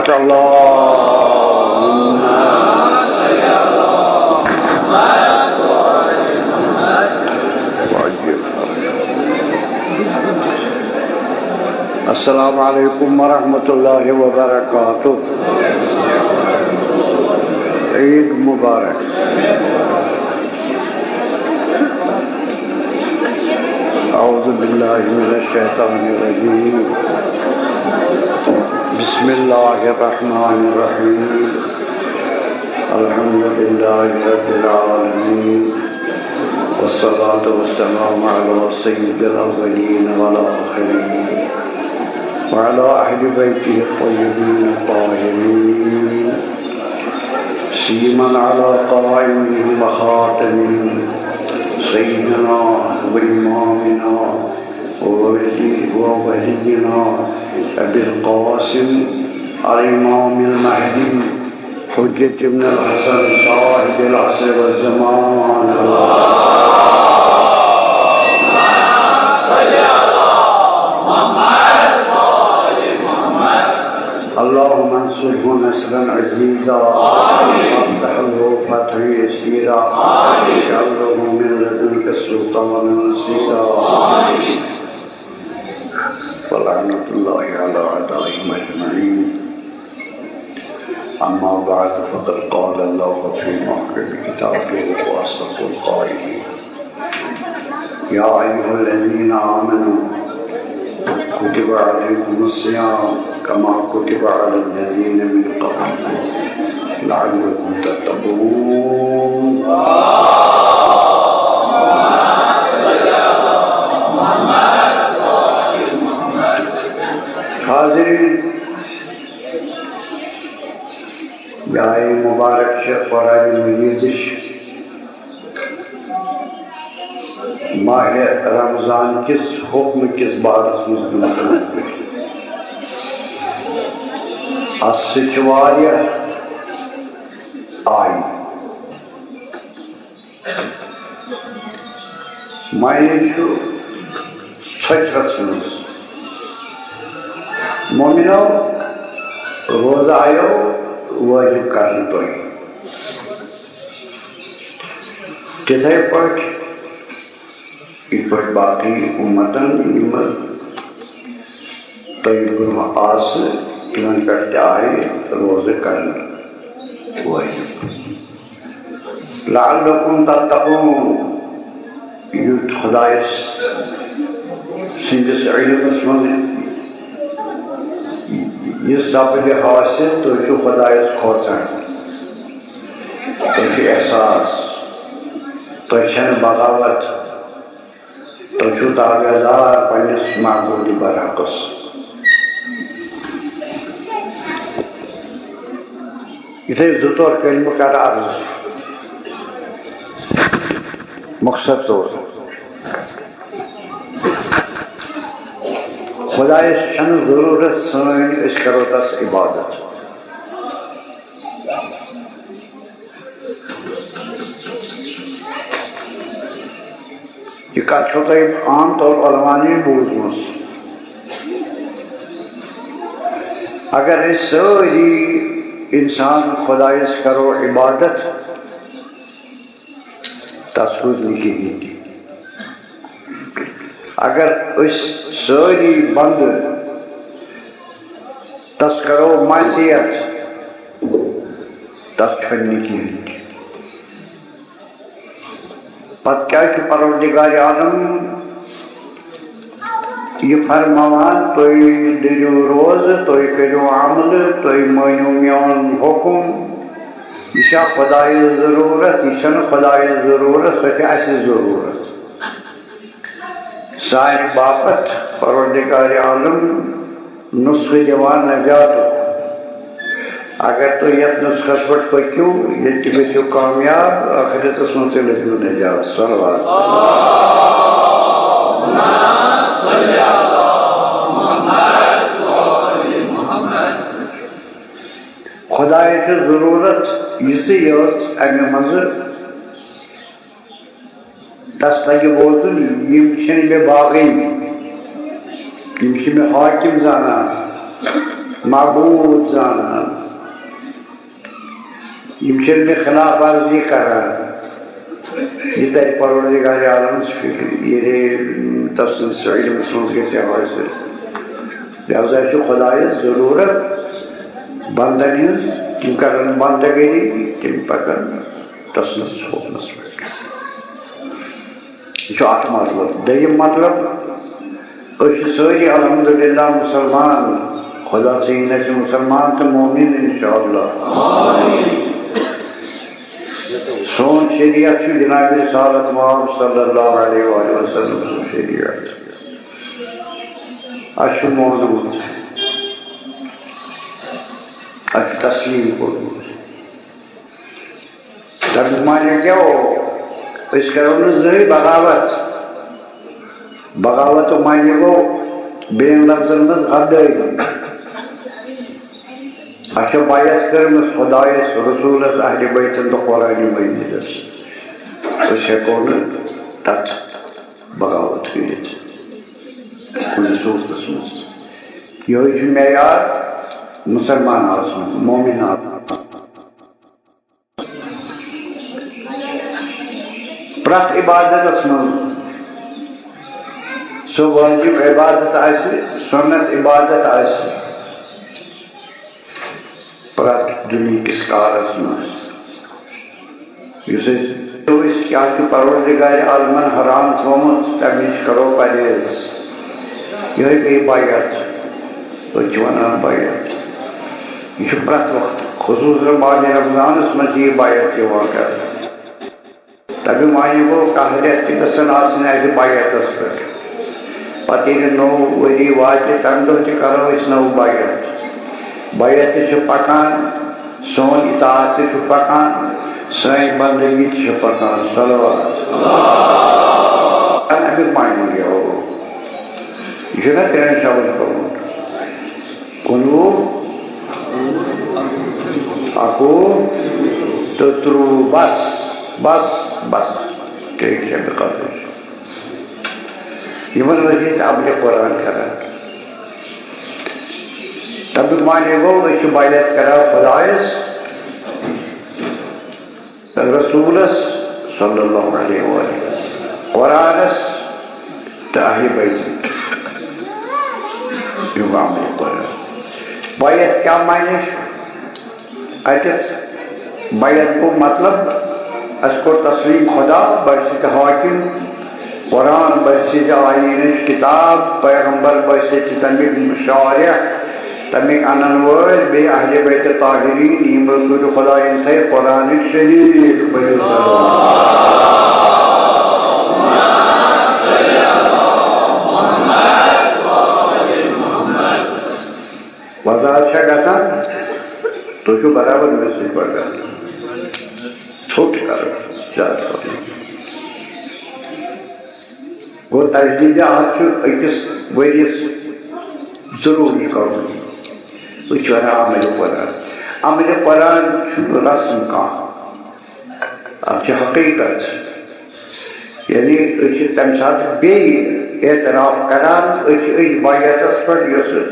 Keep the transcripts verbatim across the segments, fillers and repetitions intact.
اللهم السلام عليكم ورحمة الله وبركاته. عيد مبارك. أعوذ بالله من الشيطان الرجيم. بسم الله الرحمن الرحيم. الحمد لله رب العالمين، والصلاة والسلام على سيد الأولين والآخرين، وعلى أهل بيته الطيبين الطاهرين، سيما على قائمهم وخاتمهم، سيدنا وإمامنا وولي-، وولينا أبي القاسم الإمام المهدي حجة ابن الحسن صاحب العصر والزمان. اللهم انصره نصرا عزيزا، وافتح له فتحا يسيرا، واجعل له من لدنك سلطانا نصيرا. ولعنة الله على أعدائهم أجمعين. أما بعد، فقد قال الله في محكم كتابه وهو أصدق القائلين: يا أيها الذين آمنوا كتب عليكم الصيام كما كتب على الذين من قبلكم لعلكم تتقون. حاضرین، یہ آیہ مبارک چھِ قرآن مجیدٕچ ماہ رمضان کِس حکمہٕ کِس بارس منٛز گٔمٕژ۔ اتھ سۭتۍ چھِ واریاہ آیہِ۔ معنی چھُ ژھۄچرس منٛز، مومنو، روزٕ آیو وٲجِب کرنہٕ تۄہہِ۔ تِتھے پٲٹھۍ، یِتھ پٲٹھۍ باقٕے اُمتن یِم تۄہہِ برونٛہہ آسہٕ، تِمن پٮ۪ٹھ تہِ آیہِ روزٕ کرنہٕ وٲجِب۔ لعلکم تتقون، یُتھ خدایس سٕنٛدِس علمس منٛز یہِ سپدِ حٲصِل، تُہۍ چھِو خدایس کھوژان، تۄہہِ چھُ احساس، تۄہہِ چھَنہٕ بغاوت، تُہۍ چھِو تابعدار پننِس معبوٗد برحقس۔ یِتھے زٕ ژور کلمہٕ کرٕ عرض۔ مختصر طور، خدایس چھنہٕ ضروٗرت سٲنۍ أسۍ کرو تس عبادت۔ یہِ کتھ چھو تۄہہِ عام طور علماوانٕے بوٗزمٕژ۔ اگر أسۍ سٲری انسان خدایس کرو عبادت، تس روٗد نہٕ کِہیٖنۍ تہِ۔ اگر أسۍ سٲری بندٕ تس کرو معصیت، تس چھۄنہِ نہٕ کِہیٖنۍ تہِ۔ پتہٕ کیٛاہ چھُ پروردگار عالم یہِ فرماوان، تُہۍ دٔرِو روزٕ، تُہۍ کٔرِو عملہٕ، تُہۍ مٲنِو میون حُکُم؟ یہِ چھا خۄدایَس ضروٗرت؟ یہِ چھَنہٕ خۄدایَس ضروٗرت، سۄ چھِ اَسہِ ضروٗرت۔ سانہِ باپتھ پروردگار عالم نسخہٕ دِوان نجاتُک۔ اگر تُہۍ یتھ نسخس پٮ۪ٹھ پٔکِو، ییٚتہِ تہِ گٔژھِو کامیاب، ٲخرتس منٛز تہِ لٔبِو نجات۔ صلوات۔ خدایس چھِ ضروٗرت یِژٕے یٲژ، امہِ منٛزٕ تس تگہِ بوزُن، یِم چھِنہٕ مےٚ باغی، یِم چھِ مےٚ حٲکِم زانان۔ معبود زانان، یِم چھِنہٕ مےٚ خلاف ورزی کران۔ یہِ تَرِ پروردگار عالمس فِکرِ، ییٚلہِ تسٕنٛدِس علمس منٛز گژھِ حٲصِل۔ لہذا چھُ خۄدایس ضروٗرت بندن ہٕنٛز، تِم کرن بندگٲری، تِم پکن تسٕنٛدِس حُکمس پٮ۪ٹھ۔ یہِ چھُ اکھ مطلب۔ دوٚیِم مطلب، أسۍ چھِ سٲری الحمدللہ مسلمان۔ خدا تھٲیِن اَسہِ مسلمان تہٕ مومن انشاءاللہ۔ سون شریعت چھُ جناب رسالت محمد صلی اللہ علیہ وآلہ وسلم سُنٛد شریعت۔ اَسہِ چھُ مونمُت، اَسہِ چھُ تسلیٖم کوٚرمُت۔ تَمیُک معنی کیٛاہ گوٚو؟ أسۍ کَرو نہٕ زٕہٕے بغاوت۔ بغاوتُک معنی گوٚو بیٚین لفظن منٛز غدٲری۔ اَسہِ چھےٚ بیعت کٔرمٕژ خۄدایَس، رسوٗلَس، اہلِ بیتَن تہٕ قرآنِ مجیٖدَس۔ أسۍ ہٮ۪کو نہٕ تَتھ بغاوت کٔرِتھ کُنہِ صوٗرتَس منٛز۔ یِہوٚے چھُ معیار مُسلمان آسنُک، مومن آسنُک۔ پرٛٮ۪تھ عبادتس منٛز، سُہ وٲجِب عبادت آسہِ، سُنت عبادت آسہِ، پرٛٮ۪تھ دُنیہکِس کارس منٛز، یُس أسۍ، أسۍ کیٛاہ چھُ پروردگار عالمن حرام تھوٚومُت، تَمہِ نِش کرو پرہیز۔ یِہوٚے گٔے بیعت۔ أسۍ چھِ وَنان بیعت۔ یہِ چھُ پرٛٮ۪تھ وقتہٕ، خصوٗصاً ماہِ رمضانَس منٛز چھِ یہِ بیعت یِوان کرنہٕ۔ تَمہِ معنی گوٚو، کانٛہہ رٮ۪تھ تہِ گژھن آسٕنۍ اَسہِ بیعتَس پٮ۪ٹھ۔ پَتہٕ ییٚلہِ نوٚو ؤری واتہِ، تَمہِ دۄہ تہِ کرو أسۍ نٔو بیعت۔ بیعت تہِ چھِ پَکان، سون اطاعت تہِ چھُ پَکان، سٲنۍ بندگی تہِ چھِ پَکان۔ صلوات۔ اَمیُک معنی یہِ ہو۔ یہِ چھُنہ ترٛٮ۪ن شبن کوٚرمُت؟ کُنوُہ، اَکوُہ تہٕ ترٛوُہ۔ بس، بس، بس۔ ترٛیٚیہِ شبِ قدر۔ یِمن ؤرۍ یَن چھِ عملِ قرآن کران۔ تَمیُک معنی گوٚو، أسۍ چھِ بیعت کران خۄدایَس، رسوٗلس صلی اللہ علیہ وآلہ، قرآنس تہٕ اہلِ بیتن۔ یہِ گوٚو عملِ قرآن۔ بیعت کیٛاہ معنی چھُ؟ اَتٮ۪تھ بیعت گوٚو مطلب، اَسہِ کوٚر تسلیٖم خۄدا بحیثیت حاکم، قرآن بحیثیت آیینٕچ کتاب، پیغمبر بحیثیت تَمِکۍ شارح، تَمِکۍ اَنَن وٲلۍ، بیٚیہِ اہلِ بیتِ طاہرین، یِم رسول خۄدایَن تھٲے قرآنٕکۍ شریٖک۔ پٔرِو صلوات۔ وضاحت چھا گژھان؟ تُہۍ چھِو برابر مےٚ سۭتۍ پکان۔ ژھوٚٹ کرو، زیادٕ کرو۔ گوٚو، تجدیٖد عہد چھُ أکِس ؤرِیَس ضروٗری کرُن۔ أسۍ چھِ وَنان عملِ قرآن۔ عملِ قرآن چھُنہٕ رسم کانٛہہ، اَتھ چھِ حقیٖقت۔ یعنی، أسۍ چھِ تَمہِ ساتہٕ بیٚیہِ اعتراف کران، أسۍ چھِ أتھۍ بیعتس پٮ۪ٹھ، یۄس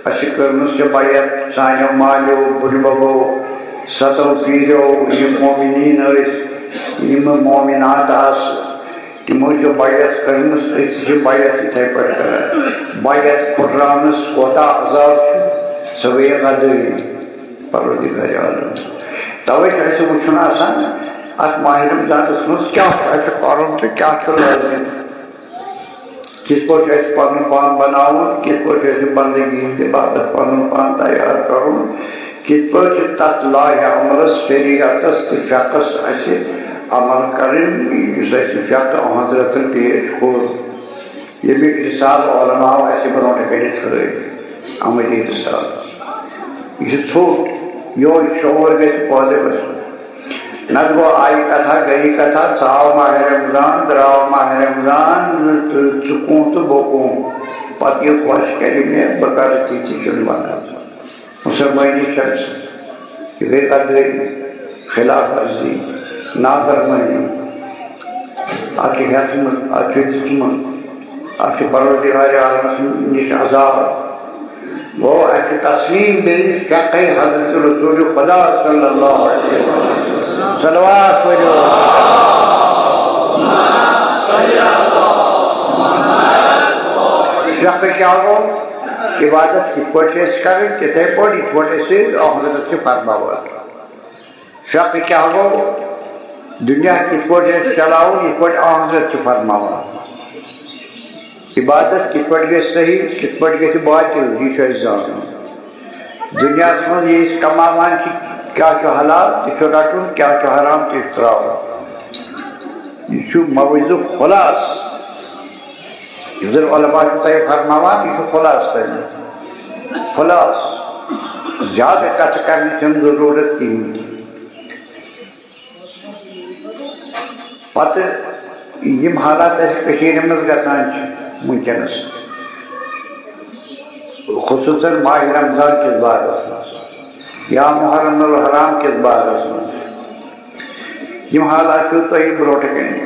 اَسہِ کٔرمٕژ چھِ بیعت سانیو مالیو، بُڈببو، ستو پیٖرو، یِم مومنیٖن ٲسۍ، یِم مومنات آسہٕ، تِمو چھِ بیعت کٔرمٕژ، أسۍ تہِ چھِ بیعت یِتھَے پٲٹھۍ کران۔ بیعت پھُٹراونَس کوتاہ عذاب چھُ، سۄ گٔیے غدٲری پروردگار عالم۔ توے چھُ اَسہِ وٕچھُن آسان، اَتھ ماہِ رمضانَس منٛز کیٛاہ چھُ اَسہِ پَرُن تہٕ کیٛاہ چھُ لٲزِم۔ کِتھ پٲٹھۍ چھُ اَسہِ پَنُن پان بَناوُن، کِتھ پٲٹھۍ چھُ اَسہِ بندگی ہِنٛدِ باپتھ پَنُن پان تیار کَرُن، کِتھ پٲٹھۍ چھُ تَتھ لایحہ عملَس، شریعتَس تہٕ فقہَس اَسہِ عمل کَرٕنۍ، یُس اَسہِ فقہ حضرتَن پیش کوٚر۔ ییٚمیُک رسالہٕ علماء اَسہِ برونٛٹھ کَنہِ تھٲوۍ، عملی رسالہٕ۔ یہِ چھُ ژھوٚٹ، یِہوٚے شعور گژھِ پٲدٕ گژھُن۔ نَتہٕ گوٚو، آیہِ کتھا، گٔیہِ کتھا، ژاو ماہِ رمضان، درٛاو ماہِ رمضان، تہٕ ژٕ کُن تہٕ بہٕ کُن۔ پتہٕ یہِ خۄش کرِ مےٚ، بہٕ کرٕ تہِ، تہِ چھُنہٕ بنان۔ مُسلمٲنی چھَنہٕ سۄ۔ یہِ گٔے غدٲری، خلاف ورزی، نافرمٲنی۔ اَتھ چھُ ہیوٚتمُت، اَتھ چھُ دیُتمُت، اَتھ چھُ پروردگار عالمَس نِش عذاب۔ گوٚو، اَسہِ چھُ تسلیم بیٚیہِ فقہ حضرت رسول خدا صلی اللہ علیہ وسلم۔ صلوات پٔرِو۔ فقہ کیٛاہ گوٚو؟ عبادت کِتھ پٲٹھۍ چھِ أسۍ کَرٕنۍ، تِتھَے پٲٹھۍ، یِتھ پٲٹھۍ أسۍ حضرت چھِ فرماوان۔ فقہ کیٛاہ گوٚو؟ دُنیا کِتھ پٲٹھۍ آسہِ چلاوُن، یِتھ پٲٹھۍ آخرت چھُ فرماوان۔ عبادت کِتھ پٲٹھۍ گژھِ صحیح، کِتھ پٲٹھۍ گژھِ باطل، یہِ چھُ اَسہِ زانُن۔ دُنیاہَس منٛز یہِ أسۍ کماوان چھِ، کیٛاہ چھُ حلال، تہِ چھُ رَٹُن، کیٛاہ چھُ حرام، تہِ چھُ ترٛاوُن۔ یہِ چھُ موضوع خلاصہٕ۔ یُس زَن علماء چھُ تۄہہِ فرماوان، یہِ چھُ خلاصہٕ تَمیُک۔ خلاصہٕ۔ زیادٕ کَتھٕ کَرنٕچ چھَنہٕ ضروٗرت کِہیٖنۍ۔ پتہٕ یِم حالات اَسہِ کٔشیٖرِ منٛز گژھان چھِ وٕنکیٚنَس، خصوٗصاً ماہِ رمضان کِس بارَس منٛز یا محرم الحرام کِس بارَس منٛز، یِم حالات چھِو تۄہہِ برونٛٹھٕ کَنہِ۔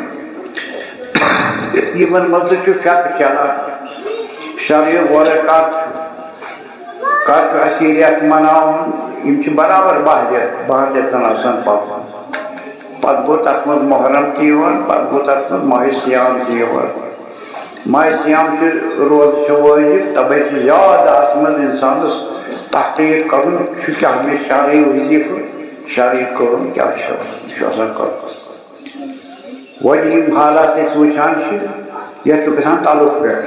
یِمَن منٛز تہِ چھُ فقہ چلان، شرعی غورٕ کَتھ چھُ۔ کَر چھُ اَسہِ یہِ رٮ۪تھ مَناوُن؟ یِم چھِ برابر باہ رٮ۪تھ، باہَن رٮ۪تَن آسان پَکُن۔ پَتہٕ گوٚو تَتھ منٛز محرم تہِ یِوان، پَتہٕ گوٚو تَتھ منٛز ماہِ صیام تہِ یِوان۔ ماہِ صیام چھِ روزٕ چھِ وٲجِب، تَوَے چھِ زیادٕ اَتھ منٛز اِنسانَس تحقیٖق کَرُن، چھُ کیٛاہ مےٚ شرعی وظیٖفہٕ، شرعی کٲم کیٛاہ چھِ، یہِ چھُ آسان کَرُن۔ وۄنۍ یِم حالات أسۍ وٕچھان چھِ، یَتھ چھُ گژھان تَلُک پٮ۪ٹھ،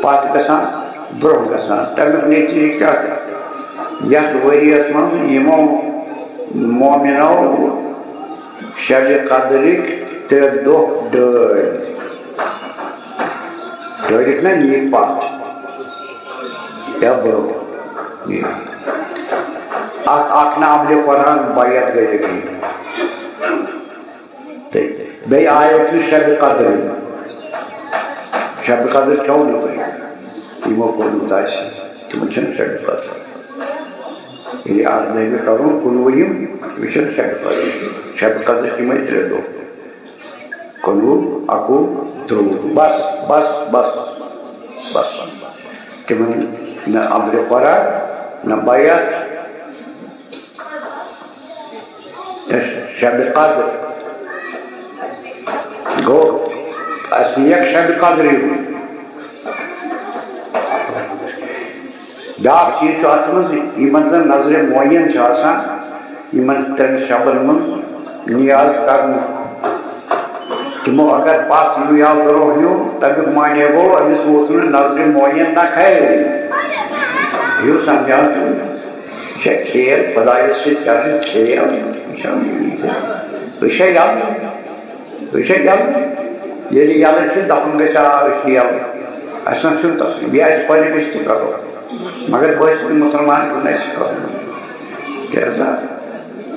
پَتھ گژھان، برٛونٛہہ گژھان۔ تَمیُک نٔتیٖجہٕ کیٛاہ چھُ؟ یَتھ ؤریَس منٛز یِمو مومِنو شبِ قدرٕکۍ ترٛےٚ دۄہ ڈٲلۍ، ڈٲلِکھ نہ نیٖرۍ پَتھ یا برٛونٛہہ نیٖرۍ۔ اَکھ، اَکھ نہٕ عملِ قرآن بیعت گٔیَکھ یہِ۔ تہٕ بیٚیہِ آیَکھ نہٕ شبِ قدر۔ شبِ قدر چھَو نہٕ تۄہہِ۔ یِمو کوٚرمُت آسہِ، تِمَن چھَنہٕ شبِ قدر۔ ییٚلہِ اَردٲہمہِ کَرُن کُنوُہِم، یہِ چھَنہٕ شبِ قدر۔ شبِ قدر چھِ یِمَے ترٛےٚ دۄہ۔ کُنوُہ، اَکوُہ، ترٛوُہ۔ بَس، بَس، بَس، بَس۔ تِمَن نہ عملِ قرآن، نہ بیعت، شبِ قدر۔ گوٚو، اَسہِ نِیَکھ شبِ قدرٕے۔ بیٛاکھ چیٖز چھُ اَتھ منٛز، یِمَن زَن نظرِ معین چھِ آسان، یِمَن ترٛٮ۪ن شبَن منٛز نیاز کَرنُک۔ تِمو اگر پَتھ نیوٗ یا برٛونٛہہ نیوٗ، تَمیُک معنی گوٚو، أمِس ووت نہٕ نظرِ معین نہ خیر۔ یہِ سَمجھان چھُ، یہِ چھےٚ کھیل، خۄدایَس سۭتۍ کَرٕنۍ کھیل۔ یہِ چھےٚ یَلہٕ۔ أسۍ چھا یَلہٕ؟ ییٚلہِ یَلہٕ چھِ، دَپُن گژھِ، آ، أسۍ چھِ یَلہٕ۔ اَسہِ نہ چھُنہٕ تَسلیم۔ یہِ آسہِ پَنٕنۍ، أسۍ تہِ کَرو۔ مگر بہٕ چھُس مُسلمان، چھُنہٕ اَسہِ کَرُن۔ کیٛازِ نہ؟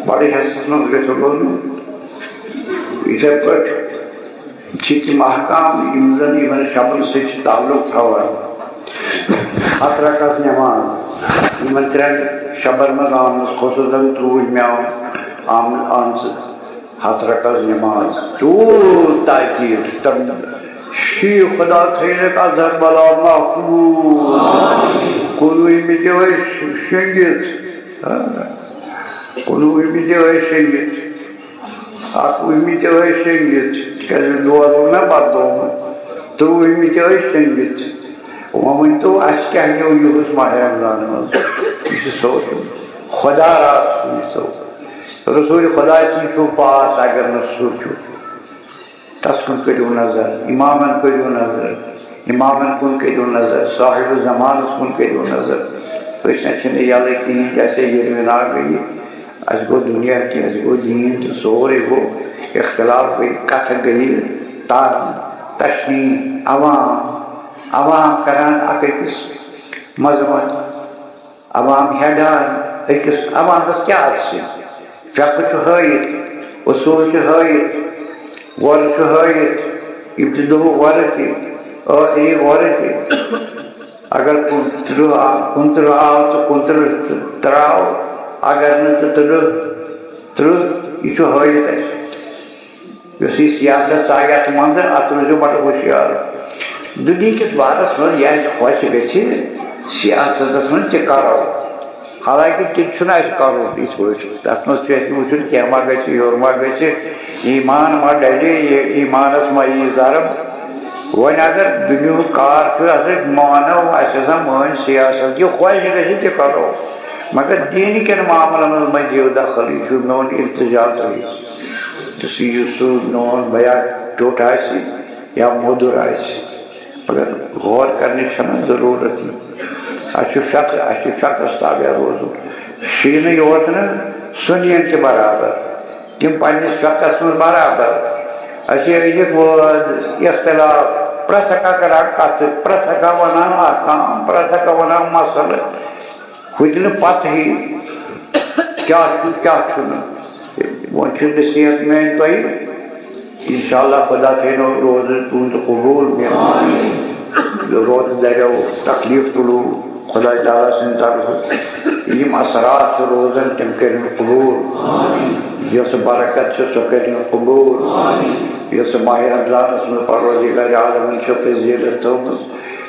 بَڑٕ حیثیتَس منٛز گژھِ روزُن۔ یِتھَے پٲٹھۍ چھِ تِم احکام، یِم زَن یِمَن شبَن سۭتۍ چھِ تعلق تھاوان۔ ہَتھ رکعت نٮ۪ماز، یِمَن ترٛٮ۪ن شبَن منٛز آمٕژ، خصوٗصاً ترٛوٗہمہِ آمٕژ، آمٕژ، آمٕژ۔ ہَتھ رکعت نماز، تیوٗت تاکید، تم شیخ خدا تھٲینَکھ اظہر بلا محفوظ۔ کُنوُہمہِ تہِ ٲسۍ شٔنگِتھ، ہاں، کُنوُہمہِ تہِ ٲسۍ شٔنگِتھ، اَکوُہمہِ تہِ ٲسۍ شٔنگِتھ، تِکیٛازِ دود اوٚن نا پَتہٕ دۄہَن، ترٛوُہمہِ تہِ ٲسۍ شٔنگِتھ۔ وۄنۍ ؤنۍ تو، اَسہِ کیٛاہ نیوٗ یِہُس ماہِ رمضان منٛز؟ یہِ چھُ سونٛچُن۔ خدا را سوٗزۍ تو۔ رسول خداے سُنٛد چھُو پاس، اگر نہٕ سُہ چھُ۔ تَس کُن کٔرِو نظر، اِمامَن کٔرِو نظر، اِمامَن کُن کٔرِو نظر، صاحب زمانَس کُن کٔرِو نظر۔ أسۍ نہ چھِنہٕ یَلہٕ کِہیٖنۍ، جیسے ییٚلہِ وِنا گٔیہِ، اَسہِ گوٚو دُنیا تہِ، اَسہِ گوٚو دیٖن تہِ، سورُے گوٚو، اختلاف گٔیہِ، کَتھٕ گٔیہِ، تان، تشنی، عوام، عوام کَران اَکھ أکِس مذمت۔ عوام ہٮ۪ڈان أکِس عوامَس کیٛاہ اَتھ سۭتۍ؟ فقہ چھُ ہٲیِتھ، اصوٗل چھُ ہٲیِتھ، غورٕ چھُ ہٲیِتھ، ابتداہُک غورٕ تہِ، ٲخری غورٕ تہِ۔ اگر کُنترٕہ آو، کُنترٕہ آو تہٕ کُنترٕہ تہٕ ترٛاو، اگر نہٕ تہٕ تٕرٛہ، تٕرٛہ، یہِ چھُ ہٲیِتھ اَسہِ۔ یُس یہِ سیاست آیہِ یَتھ منٛز، اَتھ روٗزِو بَڑٕ ہوشیار۔ دُنہِکِس بارَس منٛز یہِ اَسہِ خۄش گژھِ، سیاستس منٛز تہِ کرو، حالانکہ تہِ چھُنہٕ اَسہِ کرُن یِتھ پٲٹھۍ۔ تَتھ منٛز چھُ اَسہِ وٕچھُن کینٛہہ ما گژھِ، یورٕ ما گژھِ، ایمان ما ڈلہِ، یہِ ایمانس ما یی ضرب۔ وۄنۍ اگر دُنیہُک کار چھُ، اَسہِ مانو، اَسہِ ہسا مٲنۍ سیاست، یہِ خۄش گژھِ تہِ کرو، مگر دیٖنہٕ کٮ۪ن معاملن منٛز مہ دِیِو دخل، یہِ چھُ میون التجا تۄہہِ۔ تہٕ سُہ یُس سُہ میون بیان ٹوٚٹ آسہِ یا موٚدُر آسہِ، مگر غور کرنٕچ چھنہٕ ضروٗرت۔ اَسہِ چھُ فقہ، اَسہِ چھُ فقہس تابع روزُن۔ شیٖنہٕ یوت نہٕ، سُنین تہِ برابر، تِم پننِس فقہس منٛز برابر۔ اَسہِ چھِ أنِتھ وٲد، اختلاف، پرٛٮ۪تھ اکھا کران کتھٕ، پرٛٮ۪تھ اکھا ونان احکام، پرٛٮ۪تھ اکھا ونان مسلہٕ۔ ہُتہِ نہٕ پتہٕے کیٛاہ چھُ، کیٛاہ چھُنہٕ۔ وۄنۍ چھِ نصیحت میٛانہِ تۄہہِ، انشاءاللہ خدا تھٲینو روزٕ تُہُنٛد قبوٗل، میٛٲنۍ روزٕ دریو تکلیف تُلو خداے تعالیٰ سٕنٛدِ طرفہٕ۔ یِم اثرات چھِ روزان، تِم کٔرِن قبوٗل۔ یۄس برکت چھِ، سۄ کٔرِن قبوٗل۔ یۄس ماہِ رمضانَس منٛز پروردگار عالمَن چھِ فضیلت تھٲومٕژ،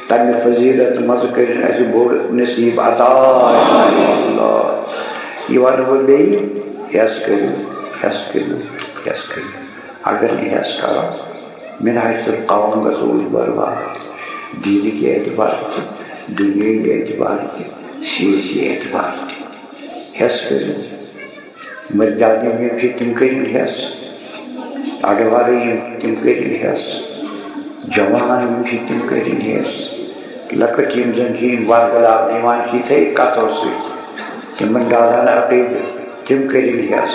تمہِ فضیلت منٛز کٔرِن اَسہِ بوٚڑ نصیٖب عطا۔ اللہ۔ یہِ وَنہٕ بہٕ بیٚیہِ، ہٮ۪س کٔرِو، ہٮ۪س کٔرِو، ہٮ۪س کٔرِو۔ اگر نہٕ ہٮ۪س کَرو، منہاج القوم گژھو أسۍ برباد۔ دیٖنٕکۍ اعتبار تہِ، دُنیٲوی اعتبار تہِ، سیٲسی اعتبار تہِ۔ ہٮ۪س کٔرِو۔ مٔرداد یِم چھِ، تِم کٔرِن ہٮ۪س۔ اَڈٕوَرٕ یِم، تِم کٔرِن ہٮ۪س۔ جوان یِم چھِ، تِم کٔرِن ہٮ۪س۔ لۄکٕٹۍ یِم زَن چھِ، یِم ورگلاونہٕ یِوان چھِ یِتھَے کَتھو سۭتۍ، تِمَن ڈالان عقیٖدٕ، تِم کٔرِن ہٮ۪س۔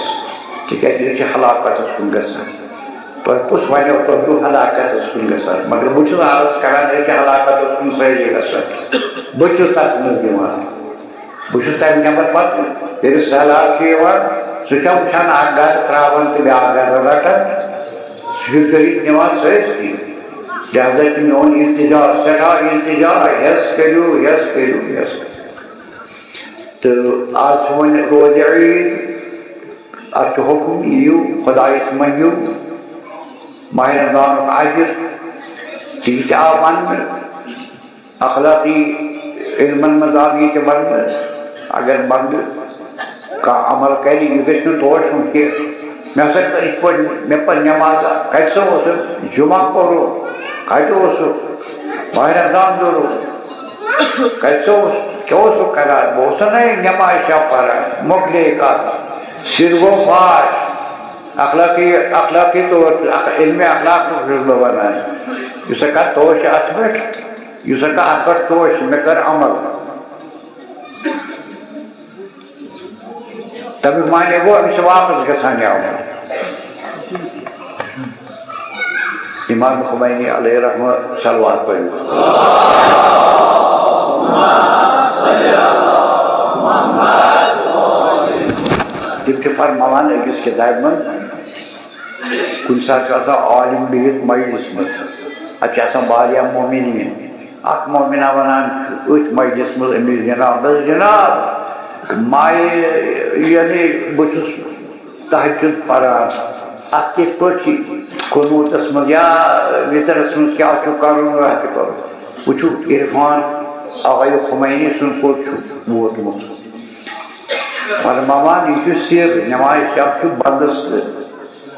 تِکیٛازِ أسۍ چھِ ہلاکتَس کُن گژھان۔ تۄہہِ کُس وَنیو تۄہہِ چھُو ہلاکتَس کُن گژھان؟ مگر بہٕ چھُس عرض کران، أسۍ چھِ ہلاکتَس کُن سٲری گژھان۔ بہٕ چھُس تَتھ منٛز دِوان۔ بہٕ چھُس تَمہِ نٮ۪بر پَتہٕ، ییٚلہِ سہلاب چھُ یِوان، سُہ چھا وٕچھان اکھ گرٕ ترٛاوان تہٕ بیٛاکھ گرٕ رَٹان؟ سُہ چھُ شہیٖد نِوان سۭتۍ سۭتۍ۔ لہذا چھُ میون التجا، سٮ۪ٹھاہ التجا، ہٮ۪س کٔرِو، ہٮ۪س کٔرِو، ہٮ۪س کٔرِو۔ تہٕ آز چھُ وۄنۍ روزِ عیٖد، اَتھ چھُ حُکُم، یِیِو خۄدایَس منٛگِو ماہِ رمضانُک اجر۔ تہٕ یہِ تہِ آو وَننہٕ، اخلاقی علمن منٛز آو یہِ تہِ وننہٕ، اگر بندٕ کانٛہہ عمل کرِ، یہِ گژھِ نہٕ توشُن کینٛہہ۔ مےٚ ہسا کٔر یِتھ پٲٹھۍ، مےٚ پٔر نٮ۪ماز، کتہِ سا اوسُکھ؟ جمعہ کوٚرُکھ، کتہِ اوسُکھ؟ ماہِ رمضان دوٚرُکھ، کتہِ سا اوس؟ کیٛاہ اوسُکھ کران؟ بہٕ اوسُس نہ نٮ۪ماز شب پران، مۄکلے کتھ۔ سِر گوٚو فاش۔ اخلاقی، اخلاقی طور، اخ-، علمِ اخلاق چھُس بہٕ ونان۔ یُس ہسا کانٛہہ توش چھِ اتھ پٮ۪ٹھ، یُس ہسا اتھ پٮ۪ٹھ توش چھِ، مےٚ کٔر عمل۔ تمیُک معنی گوٚو، أمِس چھِ واپس گژھان یہِ عمل۔ امام خمینی علیہ رحمہ صلوات پٔرِو۔ تِم چھِ فرماوان أکِس کِتابہِ منٛز، کُنہِ ساتہٕ چھُ آسان عالم بِہِتھ مجلس منٛز، اَتہِ چھِ آسان واریاہ مومنیٖن۔ اکھ مومنہ وَنان چھُ أتھۍ مجلس منٛز أمِس جنابس، "جناب، مایہِ، یعنی بہٕ چھُس تہجد پران، اَتھ کِتھ پٲٹھۍ چھِ قنوٗتس منٛز یا وِترس منٛز کیٛاہ چھُ کرُن، کیٛاہ چھُ کرُن؟" وٕچھِو، عرفان آقای خمینی سُنٛد کوٚت چھُ ووتمُت۔ فرماوان، یہِ چھُ سِر، نماز شب چھُ بندس سۭتۍ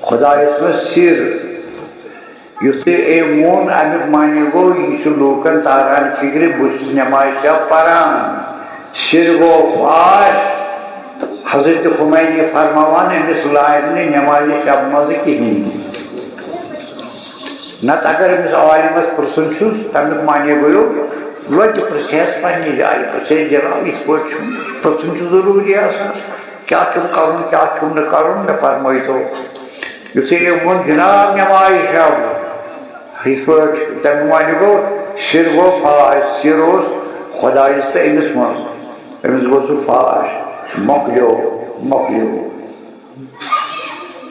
خدایس منٛز سِر۔ یُتھُے أمۍ ووٚن، اَمیُک معنی گوٚو، یہِ چھُ لوٗکن تاران فِکرِ، بہٕ چھُس نماز شب پران۔ سِر گوٚو فاش۔ حضرت خمینی فرماوان، أمِس لارِ نہٕ نمازِ شب منٛزٕ کِہیٖنۍ تہِ۔ نتہٕ اگر أمِس عالمس پرٛژھُن چھُس، تَمیُک معنی گوٚو، لۄتہِ پرٛژھِ ہٮ۪س پننہِ جایہِ، پرٛژھِ ہٮ۪س، "جناب، یِتھ پٲٹھۍ چھُ، پرٛژھُن چھُ ضروٗری آسان، کیٛاہ چھُم کرُن، کیٛاہ چھُم نہٕ کرُن، مےٚ فرمٲیتو۔" یُتھُے أمۍ ووٚن، "جناب، نماز شب"، یِتھ پٲٹھۍ تَمیُک معنی گوٚو، سِر گوٚو فاش، سِر اوس خۄدایَس تہٕ أمِس منٛز، أمِس گوٚو سُہ فاش، مۄکلیو، مۄکلیو۔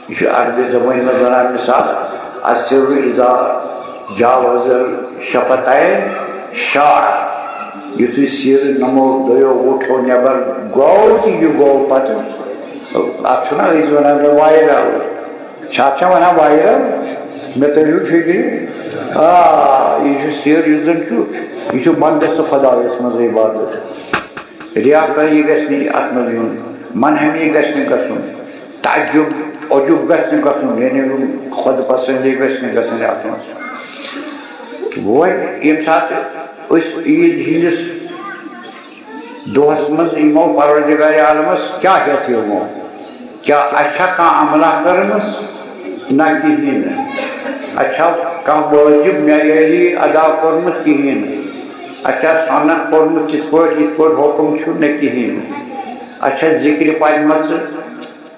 یہِ چھُ عربی زبٲنۍ منٛز وَنان مثال، السر اذا جاوز الشفتین شاع۔ یُتھُے سِر نمو دۄیو وُٹھو نٮ۪بر گوٚو تہٕ یہِ گوٚو پتہٕ، اَتھ چھُنہ أسۍ وَنان viral، چھا، اَتھ چھا وَنان viral؟ مےٚ تٔرِو فِکرِ؟ آ، یہِ چھُ سِر، یُس زَن چھُ، یہِ چھُ بنٛدَس تہٕ خۄدایَس منٛز عبادت۔ ریاکٲری گژھِ نہٕ اَتھ منٛز یُن، منہمی گژھِ نہٕ گژھُن، تعجب، عجب گژھِ نہٕ گژھُن، یعنی خۄد پسندی گژھِ نہٕ گژھٕنۍ اَتھ منٛز۔ وۄنۍ ییٚمہِ ساتہٕ أسۍ عیٖد ہِنٛدِس دۄہس منٛز یِمو پروردگار عالمس کیٛاہ ہٮ۪تھ یِمو؟ کیٛاہ اَسہِ چھا کانٛہہ عملہ کٔرمٕژ؟ نہ، کِہیٖنۍ نہٕ۔ اَسہِ چھا کانٛہہ وٲجِب معیٲری ادا کوٚرمُت؟ کِہیٖنۍ نہٕ۔ اَسہِ چھا سۄنت پوٚرمُت تِتھ پٲٹھۍ یِتھ پٲٹھۍ حُکم چھُ؟ نہ، کِہیٖنۍ نہٕ۔ اَسہِ چھا ذِکرِ پَرِمَژٕ؟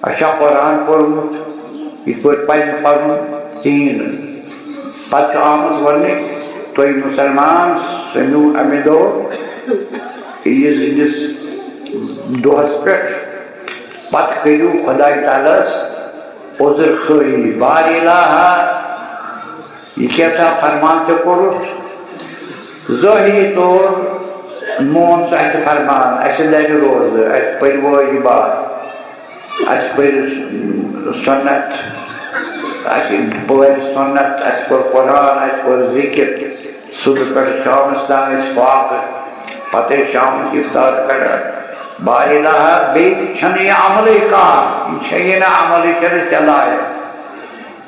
اَسہِ چھا قرآن پوٚرمُت یِتھ پٲٹھۍ پَزِ پَرُن؟ کِہیٖنۍ نہٕ۔ پَتہٕ چھُ آمُت وَننہٕ، تُہۍ مُسلمان سٔمِو اَمہِ دۄہ عیٖذ ہِنٛدِس دۄہَس پٮ۪ٹھ، پَتہٕ کٔرِو خۄداے تعالیٰ ہَس عذر خٲہی، بار الٰہا، یہِ کیٛاہ سا فرمان ژےٚ کوٚرُتھ؟ ظٲہری طور مون سُہ اَسہِ فرمان، اَسہِ لَرِ روزٕ، اَسہِ پٔرۍ وٲجبات، اَسہِ پٔرۍ سُنت، اَسہِ پٔرۍ سُنت، اَسہِ پوٚر قرآن، اَسہِ پوٚر ذِکر، صُبح پٮ۪ٹھ شامَس تام ٲسۍ فاقہٕ، پَتہٕ ٲسۍ شامَس اِفطار کَران۔ بار الٰہا، بیٚیہِ چھَنہٕ یہِ عملٕے کانٛہہ، یہِ چھےٚ یہِ نہٕ عملٕے، چھَنہٕ ژےٚ لایق۔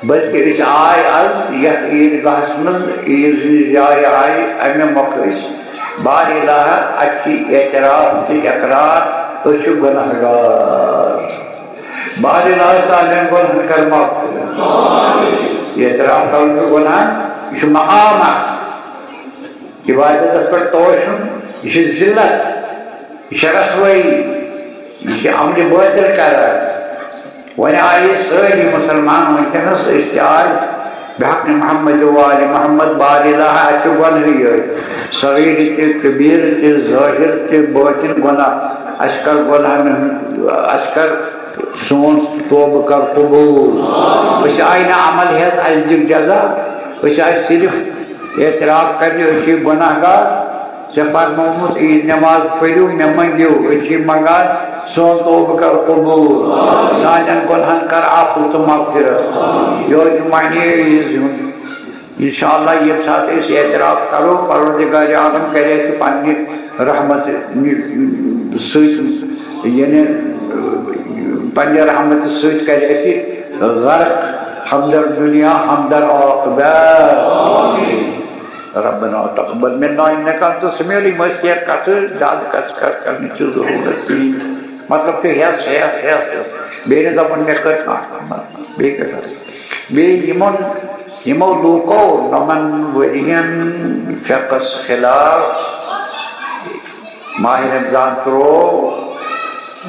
بلکہ أسۍ آے از یتھ عیٖد گاہس منٛز، عیٖد ہٕنٛزِ جایہِ آے، امہِ مۄکھٕ أسۍ بار الٰہا اَتہِ چھِ اعتراف تہٕ اقرار، أسۍ چھِ گۄناہ گار۔ بار الٰہا سانٮ۪ن گۄناہن کر معاف۔ اعتراف کرُن چھُ گۄناہ، یہِ چھُ مقام اکھ۔ عبادتس پٮ۪ٹھ توشُن، یہِ چھِ ذلت، یہِ چھِ رسوٲیی، یہِ چھِ عملِ باطل کران۔ وۄنۍ آیہِ سٲری مُسلمان وٕنکیٚنَس، أسۍ تہِ آے بحق محمد و آل محمد، بار الٰہا، اَسہِ چھُ گۄنہٕے یٲتۍ، صغیٖر تہِ، کبیٖر تہِ، ظٲہِر تہِ، بٲطِن گۄناہ۔ اَسہِ کر گۄناہَن ہُنٛد، اَسہِ کر سون توبہٕ کر قبوٗل۔ أسۍ آے نہٕ عمل ہٮ۪تھ، اَسہِ دِکھ جزا، أسۍ آے صرف اعتراف کرنہِ، أسۍ چھِ گۄناہ گار۔ ژےٚ فرمومُت، عیٖد نٮ۪ماز پٔرِو، مےٚ منٛگِو، أسۍ چھِ منٛگان، سون توبہٕ کر قبوٗل، سانٮ۪ن گۄنہَن کر عفو تہٕ مغفرت۔ یِہوٚے چھُ معنی عیٖد ہُنٛد۔ انشاءاللہ ییٚمہِ ساتہٕ أسۍ اعتراف کرو، پروردگار عالم کرِ اَسہِ پننہِ رحمت سۭتۍ، یعنی پننہِ رحمت سۭتۍ کرِ اَسہِ غرق، ہمدر دنیا، ہمدر عاقبت۔ ربنا تقبل منا انک انت السمیع العلیم۔ یِم ٲسۍ کینٛہہ کتھٕ، زیادٕ کتھٕ کر-، کرنٕچ چھِ ضروٗرت کِہیٖنۍ۔ مطلب چھُ ہٮ۪س، ہٮ۪س، ہٮ۪س، ہٮ۪س۔ بیٚیہِ نہٕ دَپُن مےٚ کٔر کانٛہہ عمل، بیٚیہِ کیٛاہ کرٕ؟ بیٚیہِ یِمن، یِمو لوٗکو نَمَن ؤرین فقس خلاف ماہِ رمضان ترٛوو،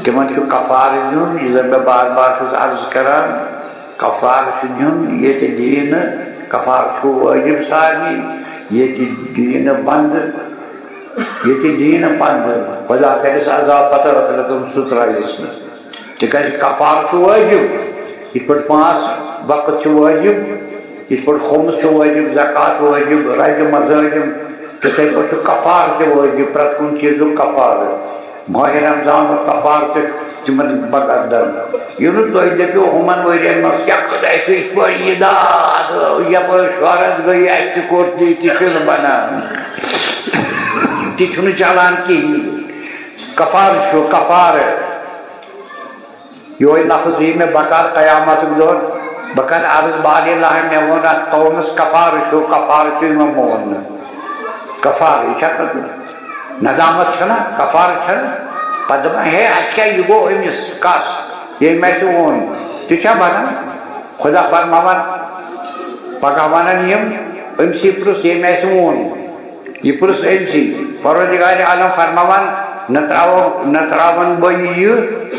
تِمن چھُ کفارٕ دیُن، یہِ زن بہٕ بار بار چھُس عرض کران، کفارٕ چھُ دیُن، ییٚتہِ دِیہِ نہٕ، کفارٕ چھُ وٲجِب سارنٕے، ییٚتہِ دِیہِ نہٕ بنٛدٕ، ییٚتہِ دِیہِ نہٕ پنٛدٕ، خۄدا کَرٮ۪س عذاب پتہٕ ٲخرتَس منٛز سُہ ترٛٲوِس نہٕ۔ تِکیٛازِ کفارٕ چھُ وٲجِب، یِتھ پٲٹھۍ پانٛژھ وقت چھِ وٲجِب، یِتھ پٲٹھۍ خُمُس چھُ وٲجِب، زکوٰۃ وٲجِب، رجم، زٲجِم، تِتھَے پٲٹھۍ چھُ کفارٕ تہِ وٲجِب، پرٛٮ۪تھ کُنہِ چیٖزُک کفارٕ۔ ماہِ رمضانُک کفارٕ تہِ چھُ تِمن بقدر۔ یہِ نہٕ تُہۍ دٔپِو، ہُمن ؤرین منٛز کیٛاہ کٔر اَسہِ یِتھ پٲٹھۍ یہِ داد، یپٲرۍ شۄہرت گٔے، اَسہِ تہِ کوٚر تی، تہِ چھُنہٕ بنان۔ تہِ چھُنہٕ چلان کِہیٖنۍ۔ کفارٕ چھُ، کفارٕ۔ یِہوٚے لفظ یی مےٚ، بہٕ کَرٕ قیامتُک دۄہ، بہٕ کَرٕ عرض، بار الٰہا، مےٚ ووٚن اَتھ قومَس، کفارٕ چھُ، کفارٕ چھُ، یِمو مون نہٕ۔ کفارٕ، یہِ چھا ندامت چھَنا؟ کفارٕ چھَنا؟ پَتہٕ دَپان، ہے، اَتھ کیٛاہ، یہِ گوٚو أمِس، کَس، ییٚمۍ اَسہِ ووٚن، تہِ چھا بَنان؟ خۄدا فرماوان، پَگاہ وَنَن یِم، أمۍ سٕے پرُژھ، ییٚمۍ اَسہِ ووٚن۔ یہِ پرُژھ أمۍ سٕے، پروردگار عالم فرماوان، نہ ترٛاوو، نہ ترٛاوَن بہٕ یہِ،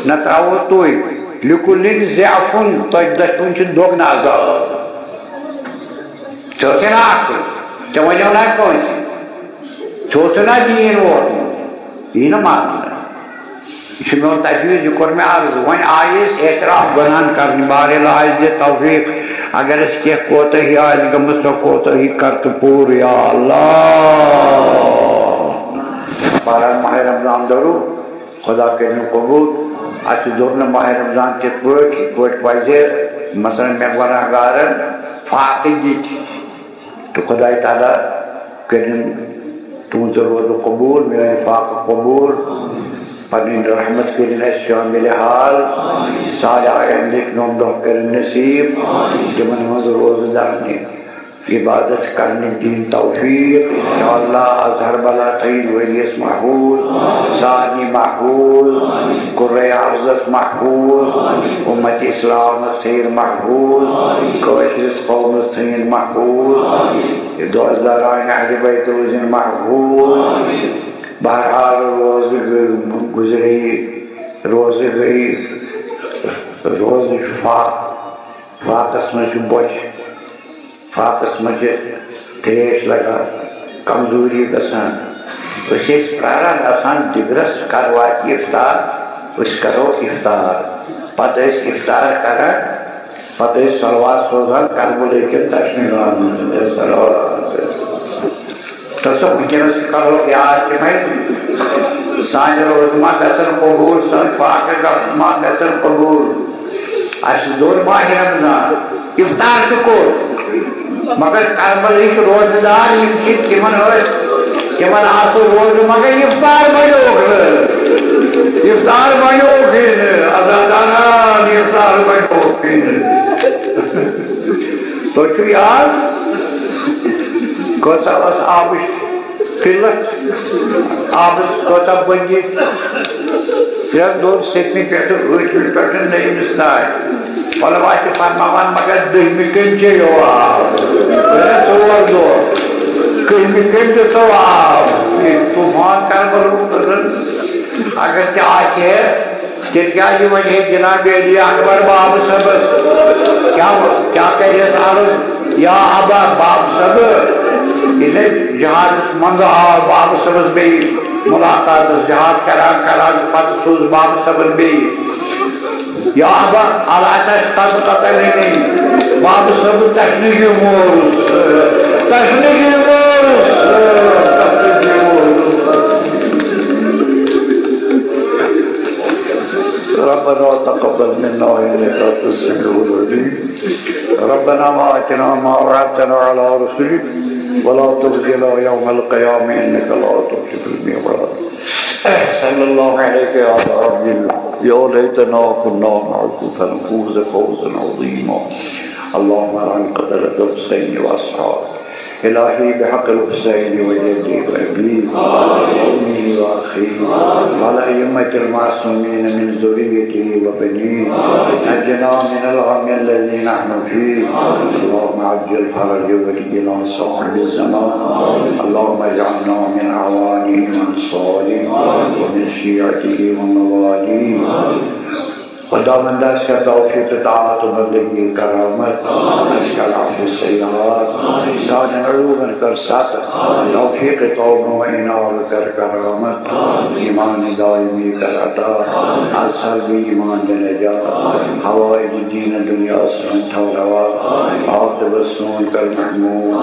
نہ ترٛاوو تُہۍ۔ لِکُلِن ضِعفٌ، تۄہہِ دۄشوٕنۍ چھُ دۄگنہٕ عذاب۔ ژےٚ ٲسٕے نہ عقل، ژےٚ وَنیو نہ کٲنٛسہِ، ژےٚ اوسُے نہ دیٖن ووتمُت، یی نہٕ ماننہٕ۔ یہِ چھُ میون تجویٖز، یہِ کوٚر مےٚ عرض۔ وۄنۍ آیہِ أسۍ اعتراف گۄناہن کرنہِ، بارے لاج دِ توفیٖق۔ اگر اَسہِ کینٛہہ کوتٲہی آسہِ گٔمٕژ، سۄ کوتٲہی کر تہٕ پوٗرٕ، یا اللہ۔ بہرحال، ماہِ رمضان دورو، خۄدا کٔرِن قبوٗل۔ اَسہِ دوٚر نہٕ ماہِ رمضان تِتھ پٲٹھۍ، یِتھ پٲٹھۍ پَزِ، مثلاً، مےٚ گۄناہ گارَن فاقہٕ دِتۍ۔ تہٕ خۄداے تعالیٰ کٔرِن تُہٕنٛز روزٕ قبوٗل، میٛٲنۍ فاقہٕ قبوٗل، پَنٕنۍ رحمت کٔرِن اَسہِ شٲمِلِ حال، صالحایَن لیکھنوم دۄہ کٔرِن نصیٖب، تِمَن منٛز روزٕ دَرنہِ، عبادت کرنٕکۍ دِنۍ توفیٖق۔ انشاءاللہ اظہر بلا تھٲیِن ؤریَس محفوٗظ، سارنٕے محفوٗظ، قرۂ ارضس محفوٗظ، اُمت اسلامس تھٲیِن محفوٗظ، کٲشرِس قومس تھٲیِن محفوٗظ، یہِ دۄہ داران اہلِ بیت روٗزِن محفوٗظ۔ بہرحال روزٕ گٔے، گُزرے، روزٕ گٔے، روزٕ چھُ فاق، فاقس منٛز چھُ بۄچھِ۔ فاقس منٛز چھِ تریش لگان، کمزوری گژھان۔ أسۍ ٲسۍ پراران آسان دِگرس کر واتہِ افطار، أسۍ کرو افطار۔ پتہٕ ٲسۍ افطار کران، پتہٕ ٲسۍ صلوات سوزان کربلہٕ کٮ۪ن تشنہٕ گامن۔ صلوات۔ تہٕ سۄ وٕنکیٚنَس تہِ کَرو یاد تِمَے۔ سانہِ روزٕ ما گژھن قبوٗل، سٲنۍ فاقہٕ گژھ-، ما گژھن قبوٗل۔ اَسہِ دوٚر ماہِ رمضان، افطار تہِ کوٚر، مگر کربلٕکۍ روزٕ دار یِم چھِ، تِمَن ٲسۍ، تِمَن آسہٕ روزٕ، مگر افطار بنیوکھ نہٕ۔ افطار بنیوکھٕے نہٕ، عزاداران، افطار بنیوکھٕے نہٕ۔ تۄہہِ چھُ یاد، کۭژاہ ٲس آبٕچ قلت؟ آبٕچ کۭژاہ بٔنٛدی؟ ترٛٮ۪ن دۄہن، سٔتمہِ پٮ۪ٹھٕ، ٲٹھمہِ پٮ۪ٹھٕ نٔیمِس تام۔ علماء چھِ فرماوان، مگر دٔہمہِ کٔمۍ چیٚیو آب؟ گٔے نا ژور دۄہ۔ کٔہمہِ کٔمۍ دِژو آب؟ یہِ طوفان کربلُک، اگر تہِ آسہِ ہے، تیٚلہِ کیٛازِ وَنہِ ہے جناب علی اکبر بابہٕ صٲبس؟ کیٛاہ، کیٛاہ کرِ ہے عرض، یا ابا بابہٕ صٲبہٕ؟ ییٚلہِ جہادس منٛز آو بابہٕ صٲبس بیٚیہِ مُلاقاتس، جہاد کران کران پتہٕ سوٗز بابہٕ صٲبن بیٚیہِ، یا ابا، الا تشتاق تتلنی، بابہٕ صٲبہٕ تشنگی مورُس، تشنگی مورُس، تشنگی مورُس۔ ربنا تقبل منا إنك أنت السميع العليم. ربنا وآتنا ما وعدتنا على رسلك ولا تخزنا يوم القيامة إنك لا تخلف الميعاد. صلى الله عليك يا أبا عبد الله. يا ليتنا كنا معك فنفوز فوزا عظيما. اللهم ارحم قتلة الحسين وأصحابه. إلهي بحق الحسين وجده وأبيه وأمه وأخيه والأئمة المعصومين من ذريته وبنيه، نجنا من الغم الذي نحن فيه. اللهم عجل فرجه ولينا صاحب الزمان. اللهم اجعلنا من أعوانه وأنصاره ومن شيعته ومواليه. خداوند، اَسہِ کر توفیق طاعت و بندگی کرامت، اَسہِ کر عفو سیاحت، سانٮ۪ن عیوبن کر ستر، توفیق توبہ و انابہ کر کرامت، ایمان دائمی کر عطا، از سلب ایمان دِ نجات، حوائج دین دنیا سٲنۍ تھاو روا، عاقبت سون کر محمود،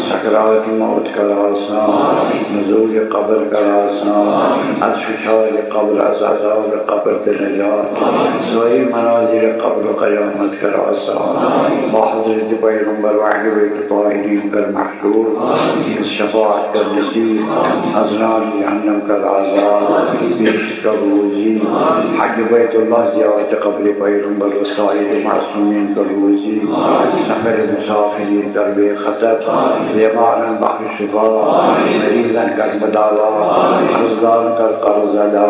سکرات موت کر آسان، نزول قبر کر آسان، از فشار قبر، از عذاب قبر دِ نجات، ساری مناظر قبر و قیامت کر آسان، با حضرت پیغمبر و اہل بیت طاہرین کر محشور، شفاعت کر نصیب، از نار جہنم کر آزاد، بہشت کر روزی، حج بیت اللہ، زیارت قبر پیغمبر و سایر معصومین کر روزی، سفر مسافرین کر بے خطر، بیمارن بخش شفا، مریضن کر مداوا، قرضدارن کر قرض ادا،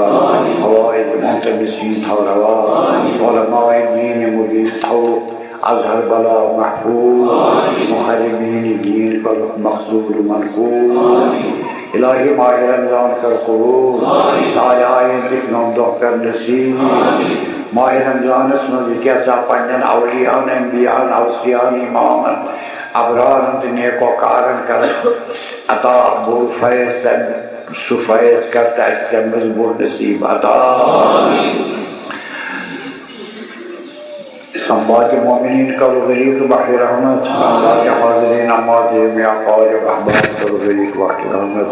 حوائج ملتمسین تھاو روا، علماء دین مبین تھاو از ہر بلا محفوظ، مخربین دین کر مخذول و منقول۔ الہی ماہ رمضان کر قبول، صالحین لیکھنوم دۄہ کر نصیب۔ ماہ رمضانس منٛز یہِ کیٛاہ سا پننٮ۪ن اولیاہن، انبیاہن، اوصیاہن، امامن، ابرارن تہٕ نیکوکارن کر عطا بوٚڑ فیض، تَمہِ، سُہ فیض کر تہٕ اَسہِ تَمہِ منٛز بوٚڑ نصیب عطا۔ اموات مومنین کرو غریق بحر رحمت، اموات حاضرین، اموات جمعی اقارب احباب کرو غریق بحر رحمت۔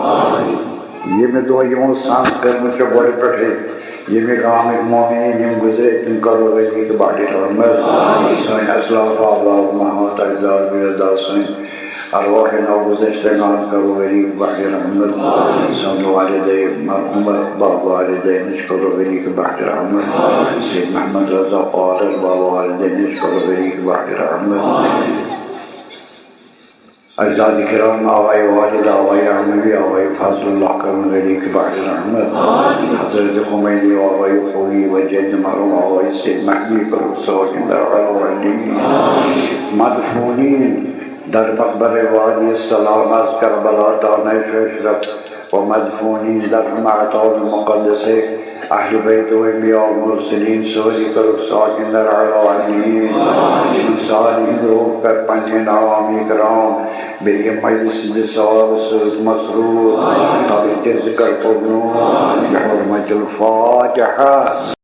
ییٚمہِ دۄہ یِمو سنگ کٔرمٕژ چھےٚ گۄڈٕ پٮ۪ٹھٕے، ییٚمہِ گامٕکۍ مومنیٖن یِم گُزرے، تِم کرو غنی کہِ بحرِ رحمت۔ سٲنۍ اسلاف، آبا، امہات، اجداد، بُزرگا، سٲنۍ ارواح نوگُزشتگان کرو غنی کہِ بحرِ رحمت۔ سٲنۍ والدے مرحومہ، باب والدینٕچ کرو غنی کہِ بحرِ رحمت۔ سید محمد رضا پالر، باب والدینٕچ کرو غنی کہِ بحرِ رحمت۔ اجداد کرام، آبای والد، آبای عموی، آبای فضل اللہ کرن غنی کہِ بحرِ رحمت۔ حضرت خمینی، آبای خویی و جد مرحوم آبای سید مہدی کرن ساکن در علا علیین۔ مدفونین در مقبرِ وادی سلام از کربلا تا نیشہ اشرف و مدفونین در ہمہ اطار مقدسہ اہل بیت و انبیاء و مرسلین، سٲری کرُکھ ساکن در علا علیین۔ یِمن سارنٕے ہُنٛد روح کر پننہِ نامی کرام بیٚیہِ یہِ مجلس ہٕنٛدِ ثواب سۭتۍ مسرور، قبر تہِ ذکر پرنور۔ بحرمت الفاتحہ۔